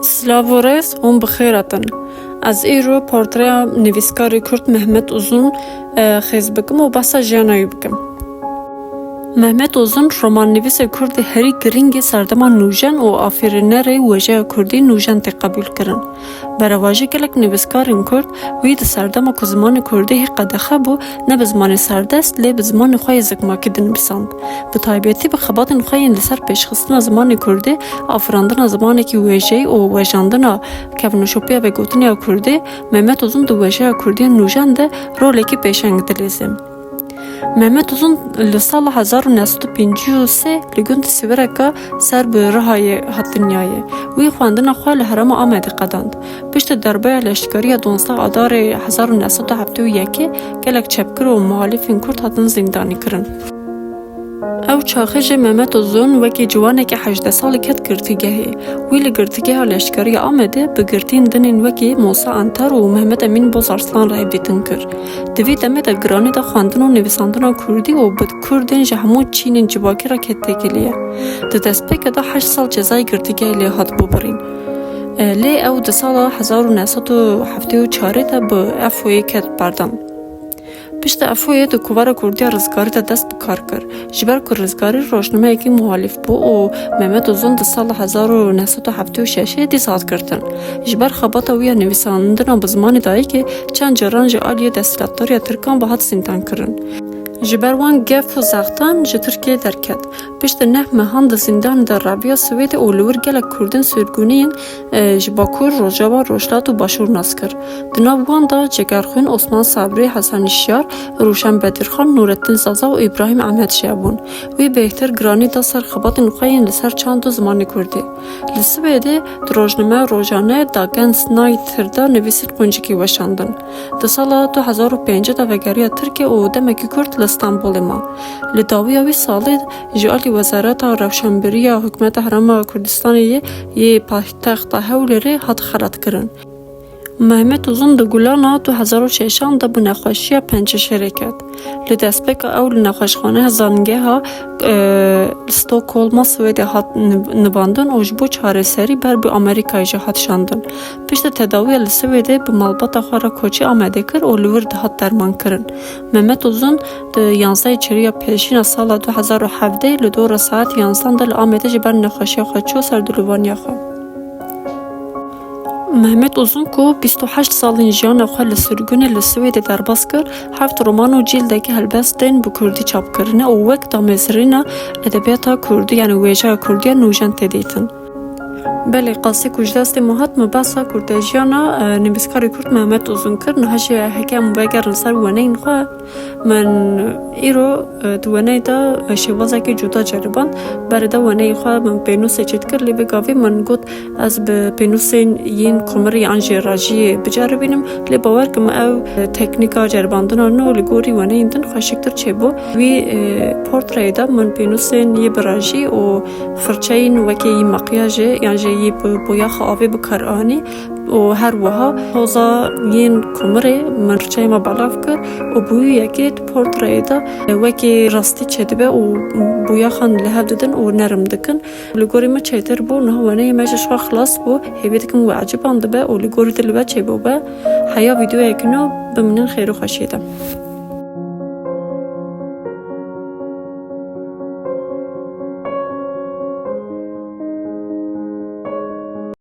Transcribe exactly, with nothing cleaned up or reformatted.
Silav û rêz, hûn bi xêr hatin. Ez îro portreya nivîskarê Kurd Mehmet Uzun, e, xêz bikim û behsa jiyana wî bikim. Mehmet Uzun romannivîsê Kurd ê herî girîng ê serdema nûjen û afirînerê wejeya Kurdî nûjen tê qebûlkirin. Berevajî gelek nivîskarên Kurd wî di serdema ku zimanê Kurdî hê qedexe bû, ne bi zimanê serdest, lê bi zimanê xwe yê zikmakî dinivîsand. Bi taybetî bi xebatên xwe yên li ser pêşxistina zimanê Kurdî, afirandina zimanekî wêjeyî û wejandina kevnoşopiya vegotinê ya Kurdî, Mehmet Uzun di wejeya Kurdî ya nûjen de rolekî pêşeng dilîze. Mehmet Uzun li sala hezar û neh sed û pêncî û sê li gund Sîwireka ser bi Rihayê hat dinyayê. Wî xwendina xwe li herêma Amedê qedand. Piştî darbeya leşkerî ya duwazdeh Adarê hezar û neh sed û heftê û yekê gelek çepgir û muhalîfên Kurd hatin zîndanîkirin. Ew çaxê jî Mehmet Uzun wekî ciwanekî hejdeh salî ket girtîgehê. Wî li girtîgeha leşkerî ya Amedê bi girtiyên dinên wekî Musa Anter û Mehmet Emîn Bozarslan re hevdîtin kir. Di vî demê de giranî da xwendin û nivîsandina kurdî û bi kurdên ji hemû çînên civakî re ket têkiliye. Di destpêkê de heşt sal cezayê girtîgehê lê hatibû birîn. E, lê ew di sala hezar û neh sed û heftê û çarê de bi efoyê ket berdan. Piştî efoyê di kovara Kurdiya Rizgarî de dest bi kar kir. Ji ber ku Rizgarî rojnameyekî muhalîf bû û Mehmet Uzun di sala hezar û neh sed û heftê û şeşê dîsa hat girtin. Ji ber xebata wî ya nivîsandina bi zimanê dayikê çend caran ji aliyê desthilatdariya Tirkan ve hat zîndankirin. Ji ber wan gef û zextan ji Tirkiyê derket. Piştî neh mehan di zîndanê de reviya Swêdê û li wir gelek Kurdên sürgûniyên, e, ji Bakur, Rojava, Rojhilat û Başûr nas kir. Di nav wan de Cegerxwîn Osman Sabrî, Hesen Şiyar, Rûşen Bedirxan, Nûrettin Zaza û Îbrahîm Ehmed jî hebûn. Wî bêhtir giranî da ser xebatên xwe yên li ser çand û zimanê Kurdî. Li Swêdê di rojnameya rojane Dagens Nyheter de nivîsîn quncikî weşandin. Di sala du hezar û pêncî de vegeriya Tirkiye û demekî kurt li Stenbolê ma. Li dawiya wî salê ji alî Wezareta Rewşenbîriya Hikûmeta Herêma Kurdistanê yê, yê paytexta Hewlêrê hat xelatkirin. Mehmet Uzun di Gulana du hezar û şeşan de bi nexweşiya pençeşêrê ket. Li destpêka ew li nexweşxaneya zanîngeha, e, Stockholma Swêdê hat nib-, nibandin û ji bo çareserî ber bi Amerîkayê jî hat şandin. Piştî tedawiya li Swêdê bi malbata xwe re koçî Amedê kir û li wir dihat dermankirin. Mehmet Uzun di yanzdehê çêrîya pêşîna sala du hezar û hevdeh li dora saet yanzdan de li Amedê ji ber nexweşiya xwe çû ser dilûvaniya xwe. Mehmet Uzun ku bîst û heşt salên jiyana xwe li sirgûnê li Swêdê derbas kir, heft roman û cîldekî helbestên bi kurdî çap kirine û wek damezrêna edebiyata kurdî, yanî wêjeya kurdî ya nûjen tê dîtin. Belê, qasê ku ji destê min hat, min behsa kurtejiyana, e, nivîskarê kurd Mehmet Uzun kir. Niha jî heke em vegerin ser weneyên xwe, min îro, e, di weneyê de, e, şêwazekî cuda ceriband. Berê de weneyê xwe min pênûsê çêt kir, lê vê gavê min got, ez bi pênûsên yên komirê yan jî rajiyê biceribînim, lê bawer kim ew, e, teknîka ceribandina nû li gorî weneyên din xweşiktir çêbû. Wî, e, portreyê de min pênûsên yê bi rajî û firçeyên wekî yî makyajê yan jî yî bi boyaxa avê bi kar anî û her wiha toza yên komirê min firçeyê me belav kir û bi wî yekê di portreyê de, e, wekî rastî çêdibe û boyaxan li hev didin û nerm dikin. Li gorî min çêtir bû, niha weneyê me ji xwe xilas bû. Hêvî dikim we ecibandibe û li gorî te li we çêbûbe. Heya vîdeoyekî nû bimînin xêr û xweşiyê de.